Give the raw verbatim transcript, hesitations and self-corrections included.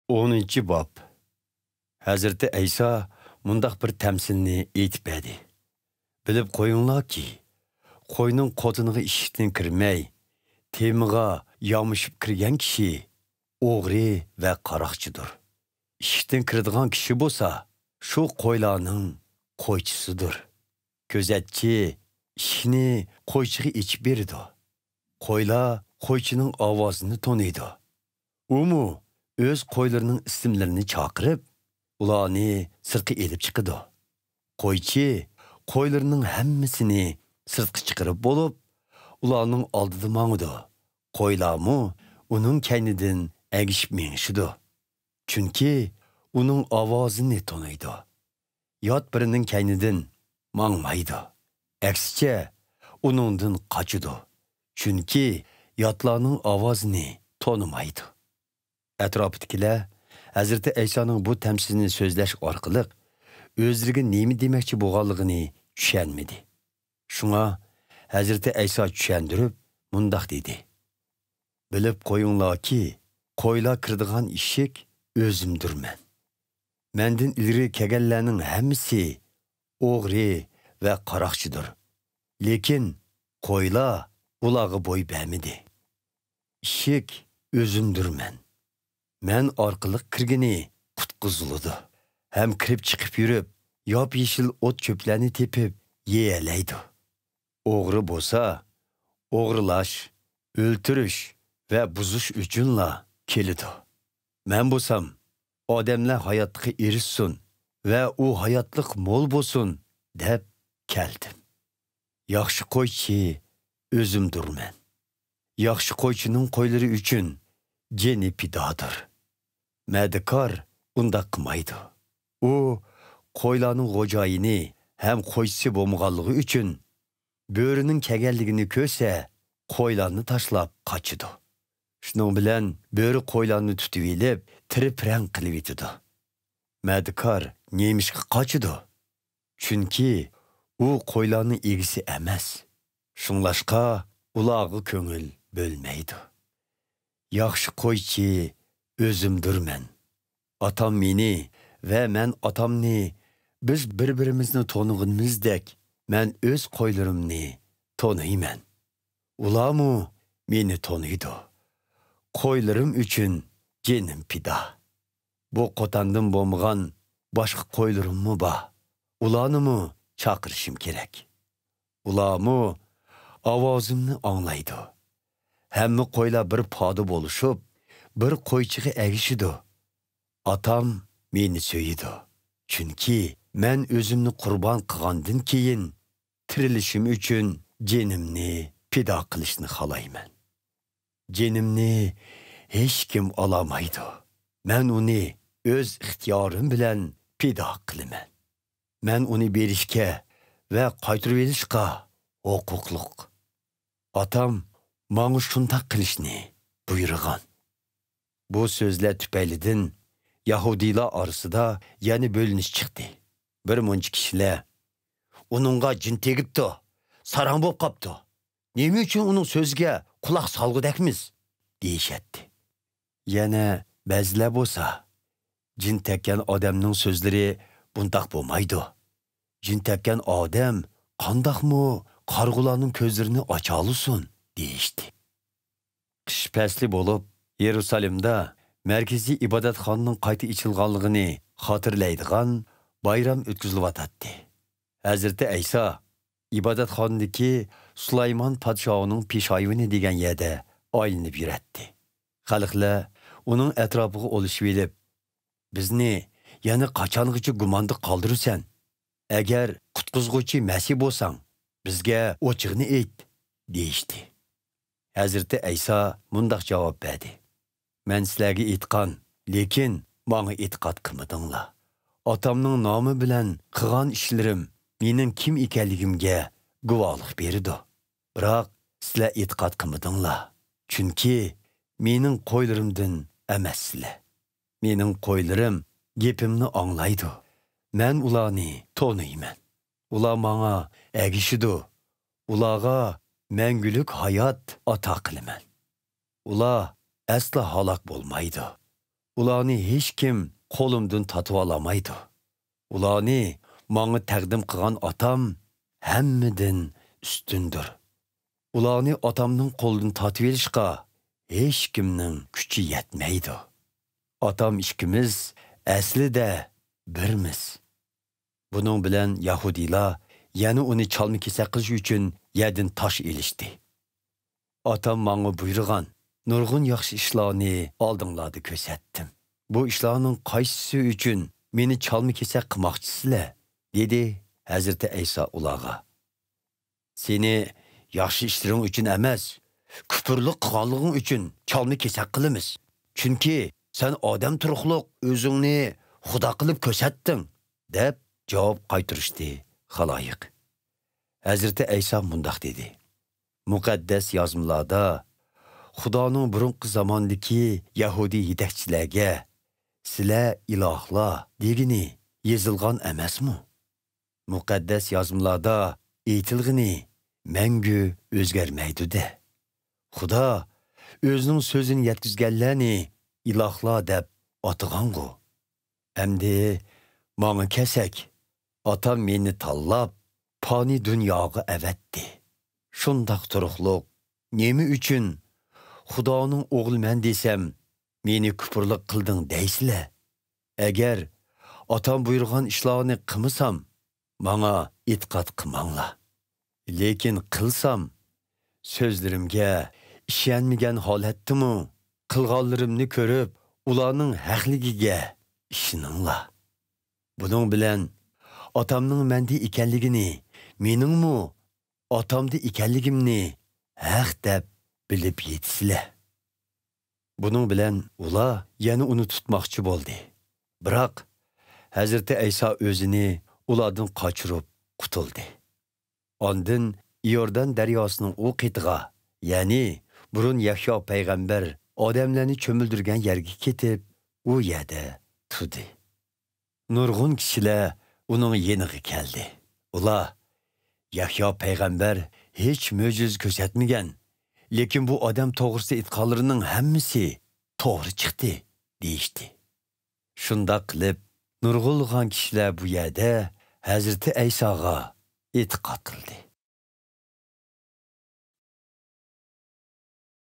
ئونىنچى باب. ھەزرىتى ئەيسا مۇنداق بىر تەمسىلنى ئېيتىپ بەردى. بىلىپ قويۇڭلاركى، قوينىڭ قوتىنىغا ئىشىكتىن كىرمەي، تېمىغا يامىشىپ كىرگەن كىشى ئوغرى ۋە قاراقچىدۇر. ئىشىكتىن كىرىدىغان كىشى بولسا، شۇ قويلارنىڭ قويچىسىدۇر. كۆزەتچى ئىشىكنى قويچىغا ئېچىپ بېرىدۇ. قويلار قويچىنىڭ ئاۋازىنى تونۇيدۇ. ئۇمۇ ئۆز قويلىرىنىڭ ئىسىملىرىنى چاقىرىپ، ئۇلارنى سىرتقا ئېلىپ چىقىدۇ. قويچى قويلىرىنىڭ ھەممىسىنى سىرتقا چىقىرىپ بولۇپ، ئۇلارنىڭ ئالدىدا ماڭىدۇ. قويلارمۇ ئۇنىڭ كەينىدىن ئەگىشىپ مېڭىشىدۇ. چۈنكى ئۇنىڭ ئاۋازىنى تونۇيدۇ. يات بىرىنىڭ كەينىدىن ماڭمايدۇ. ئەكسىچە، ئۇنىڭدىن قاچىدۇ. چۈنكى ياتلارنىڭ ئاۋازىنى تونۇمايدۇ. ئەتراپىدىكىلەر ھەزرىتى ئەيسانىڭ بۇ تەمسىلنى سۆزلەش ئارقىلىق ئۆزلىرىگە نېمە دېمەكچى بولغانلىقىنى چۈشەنمىدى. شۇڭا ھەزرىتى ئەيسا چۈشەندۈرۈپ مۇنداق دېدى: بىلىپ قويۇڭلاركى، قويلار كىرىدىغان ئىشىك ئۆزۈمدۈرمەن. مەندىن ئىلگىرى كەلگەنلەرنىڭ ھەممىسى ئوغرى ۋە قاراقچىدۇر. لېكىن قويلار ئۇلارغا بوي بەرمىدى. ئىشىك ئۆزۈمدۈرمەن. مەن ئارقىلىق كىرگىنى قۇتقۇزۇلىدۇ ھەم كىرىپ چىقىپ يۈرۈپ، ياپيېشىل ئوت-چۆپلەرنى تېپىپ يېيەلەيدۇ. ئوغرى بولسا، ئوغرىلاش، ئۆلتۈرۈش ۋە بۇزۇش ئۈچۈنلا كېلىدۇ. مەن بولسام، ئادەملەر ھاياتلىققا ئېرىشسۇن ۋە ئۇ ھاياتلىق مول بولسۇن، دەپ كەلدىم. ياخشى قويچى ئۆزۈمدۇرمەن. ياخشى قويچىنىڭ قويلىرى ئۈچۈن جېنى پىدادۇر. مەدىكار ئۇنداق قىلمايدۇ. ئۇ قويلارنىڭ خوجايىنى ھەم قويچىسى بولمىغانلىقى ئۈچۈن، بۆرىنىڭ كەلگەنلىكىنى كۆرسە، قويلارنى تاشلاپ قاچىدۇ. شۇنىڭ بىلەن بۆرە قويلارنى تۇتۇۋېلىپ، تىرىپرەڭ قىلىۋېتىدۇ. مەدىكار نېمىشقا قاچىدۇ؟ چۈنكى ئۇ قويلارنىڭ ئىگىسى ئەمەس. شۇڭلاشقا ئۇلارغا كۆڭۈل بۆلمەيدۇ. ياخشى قويچى ئۆزۈمدۇرمەن. ئاتام مېنى ۋە مەن ئاتامنى، بىز بىر-بىرىمىزنى تونۇغىنىمىزدەك، مەن ئۆز قويلىرىمنى تونۇيمەن. ئۇلارمۇ مېنى تونۇيدۇ. قويلىرىم ئۈچۈن جېنىم پىدا. بۇ قوتاندىن بولمىغان باشقا قويلىرىممۇ بار. ئۇلارنىمۇ چاقىرىشىم كېرەك. ئۇلارمۇ ئاۋازىمنى ئاڭلايدۇ. ھەممە قويلار بىر پادا بولۇشۇپ، بىر قويچىغا ئەگىشىدۇ. ئاتام مېنى سۆيىدۇ. چۈنكى مەن ئۆزۈمنى قۇربان قىلغاندىن كېيىن، تىرىلىشىم ئۈچۈن جېنىمنى پىدا قىلىشنى خالايمەن. جېنىمنى ھېچكىم ئالالمايدۇ. مەن ئۇنى ئۆز ئىختىيارىم بىلەن پىدا قىلىمەن. مەن ئۇنى بېرىشكە ۋە قايتۇرۇۋېلىشقا ھوقۇقلۇق. ئاتام ماڭا شۇنداق قىلىشنى بۇيرۇغان. بۇ سۆزلەر تۈپەيلىدىن يەھۇدىيلار ئارىسىدا يەنە بۆلۈنۈش چىقتى. بىر مۇنچە كىشىلەر، «ئۇنىڭغا جىن تېگىپتۇ، ساراڭ بولۇپ قاپتۇ. نېمە ئۈچۈن ئۇنىڭ سۆزىگە قۇلاق سالغۇدەكمىز؟» دېيىشەتتى. يەنە بەزىلەر بولسا، «جىن تەگكەن ئادەمنىڭ سۆزلىرى بۇنداق بولمايدۇ. جىن تەگكەن ئادەم قانداقمۇ قارىغۇلارنىڭ كۆزلىرىنى ئاچالىسۇن؟» دېيىشتى. قىش پەسلى بولۇپ، يېرۇسالېمدا مەركىزىي ئىبادەتخانىنىڭ قايتا ئېچىلغانلىقىنى خاتىرىلەيدىغان بايرام ئۆتكۈزۈلۈۋاتاتتى. ھەزرىتى ئەيسا ئىبادەتخانىدىكى سۇلايمان پادىشاھىنىڭ پېشايۋىنى دېگەن يەردە ئايلىنىپ يۈرەتتى. خەلقلەر ئۇنىڭ ئەتراپىغا ئولىشىۋېلىپ، «بىزنى يەنە قاچانغىچە گۇماندا قالدۇرىسەن؟ ئەگەر قۇتقۇزغۇچى مەسىھ بولساڭ، بىزگە ئوچۇقنى ئېيت» دېيىشتى. ھەزرىتى ئەيسا مۇنداق جاۋاب بەردى: «مەن سىلەرگە ئېيتقان، لېكىن ماڭا ئېتىقاد قىلمىدىڭلار. ئاتامنىڭ نامى بىلەن قىلغان ئىشلىرىم مېنىڭ كىم ئىكەنلىكىمگە گۇۋاھلىق بېرىدۇ. بىراق سىلەر ئېتىقاد قىلمىدىڭلار، چۈنكى مېنىڭ قويلىرىمدىن ئەمەسسىلەر. مېنىڭ قويلىرىم گېپىمنى ئاڭلايدۇ. مەن ئۇلارنى تونۇيمەن. ئۇلار ماڭا ئەگىشىدۇ. ئۇلارغا مەڭگۈلۈك ھايات ئاتا قىلىمەن. ئۇلار ئەسلا ھالاك بولمايدۇ. ئۇلارنى ھېچكىم قولۇمدىن تارتىۋالالمايدۇ. ئۇلارنى ماڭا تەقدىم قىلغان ئاتام ھەممىدىن ئۈستۈندۇر. ئۇلارنى ئاتامنىڭ قولىدىن تارتىۋېلىشقا ھېچكىمنىڭ كۈچى يەتمەيدۇ. ئاتام ئىككىمىز ئەسلىدە بىرمىز. بۇنىڭ بىلەن يەھۇدىيلار يەنە ئۇنى چالما-كېسەك قىلىش ئۈچۈن يەردىن تاش ئېلىشتى. ئاتام ماڭا بۇيرۇغان نۇرغۇن ياخشى ئىشلارنى ئالدىڭلاردا كۆرسەتتىم. بۇ ئىشلارنىڭ قايسىسى ئۈچۈن مېنى چالما-كېسەك قىلماقچىسىلەر؟ دېدى ھەزرىتى ئەيسا ئۇلارغا. سېنى ياخشى ئىشلىرىڭ ئۈچۈن ئەمەس، كۇپۇرلۇق قىلغانلىقىڭ ئۈچۈن چالما-كېسەك قىلىمىز. چۈنكى سەن ئادەم تۇرۇقلۇق ئۆزۈڭنى خۇدا قىلىپ كۆرسەتتىڭ، دەپ جاۋاب قايتۇرۇشتى خالايىق. ھەزرىتى ئەيسا مۇنداق دېدى: مۇقەددەس يازمىلاردا خۇدانىڭ بۇرۇنقى زاماندىكى يەھۇدىي يېتەكچىلەرگە «سىلەر ئىلاھلار» دېگىنى يېزىلغان ئەمەسمۇ؟ مۇقەددەس يازمىلاردا ئېيتىلغىنى مەڭگۈ ئۆزگەرمەيدۇ-دە. خۇدا ئۆزىنىڭ سۆزىنى يەتكۈزگەنلەرنى ئىلاھلار دەپ ئاتىغانغۇ. ئەمدى ماڭا كەلسەك، ئاتام مېنى تاللاپ، پانىي دۇنياغا ئەۋەتتى. شۇنداق تۇرۇقلۇق، نېمە ئۈچۈن خۇدانىڭ ئوغلىمەن دېسەم، مېنى كۇپۇرلۇق قىلدىڭ دەيسىلەر؟ ئەگەر ئاتام بۇيرۇغان ئىشلارنى قىلمىسام، ماڭا ئېتىقاد قىلماڭلار. لېكىن قىلسام، سۆزلىرىمگە ئىشەنمىگەن ھالەتتىمۇ قىلغانلىرىمنى كۆرۈپ، ئۇلارنىڭ ھەقلىكىگە ئىشىنىڭلار. بۇنىڭ بىلەن ئاتامنىڭ مەندە ئىكەنلىكىنى، مېنىڭمۇ ئاتامدا ئىكەنلىكىمنى ھەق دەپ بىلىپ يېتىسىلەر. بۇنىڭ بىلەن ئۇلار يەنە ئۇنى تۇتماقچى بولدى. بىراق، ھەزرىتى ئەيسا ئۆزىنى ئۇلاردىن قاچۇرۇپ قۇتۇلدى. ئاندىن ئىيوردان دەرياسىنىڭ ئۇ قېتىغا، يەنى بۇرۇن يەھيا پەيغەمبەر ئادەملەرنى چۆمۈلدۈرگەن يەرگە كېتىپ، ئۇ يەردە تۇردى. نۇرغۇن كىشىلەر ئۇنىڭ يېنىغا كەلدى. ئۇلار، «يەھيا پەيغەمبەر ھېچ مۆجىزە كۆرسەتمىگەن، لېكىن بۇ ئادەم توغرىسىدا ئېيتقانلىرىنىڭ ھەممىسى توغرا چىقتى» دېيىشتى. شۇنداق قىلىپ، نۇرغۇنلىغان كىشىلەر بۇ يەردە ھەزرىتى ئەيساغا ئېتىقاد قىلدى.